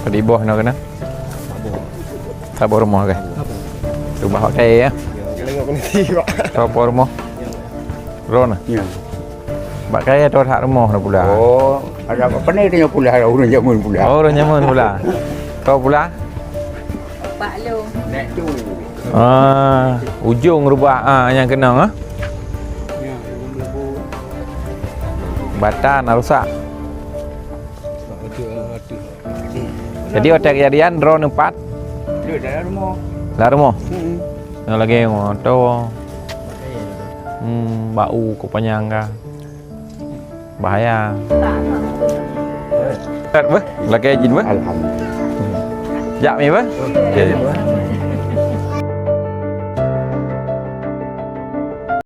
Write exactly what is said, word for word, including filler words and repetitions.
Di boh na keunan. Saboh rumoh ke? Rubah pakai ya. Saboh rumoh. Ron. Ya. Bak kaya tu hak rumoh na pula. Oh, ada apa ni tanya pula, orang jamun pula. Oh, orang jamun pula. Kau pula? Pak Long. Nek tu. Ah, ujung rubah ah yang kena ah. Ya, ujung lebu. Batang rusak. Jadi, watèe keujadian, droeneuh pat? Lam rumoh. Lam rumoh? Hmm. Nyoe lagèe moto. Hmm, bau keu panyang ka. Bahaya. Kat beuh, lakèe jin beuh. Alhamdulillah. Jak mi beuh? Oke.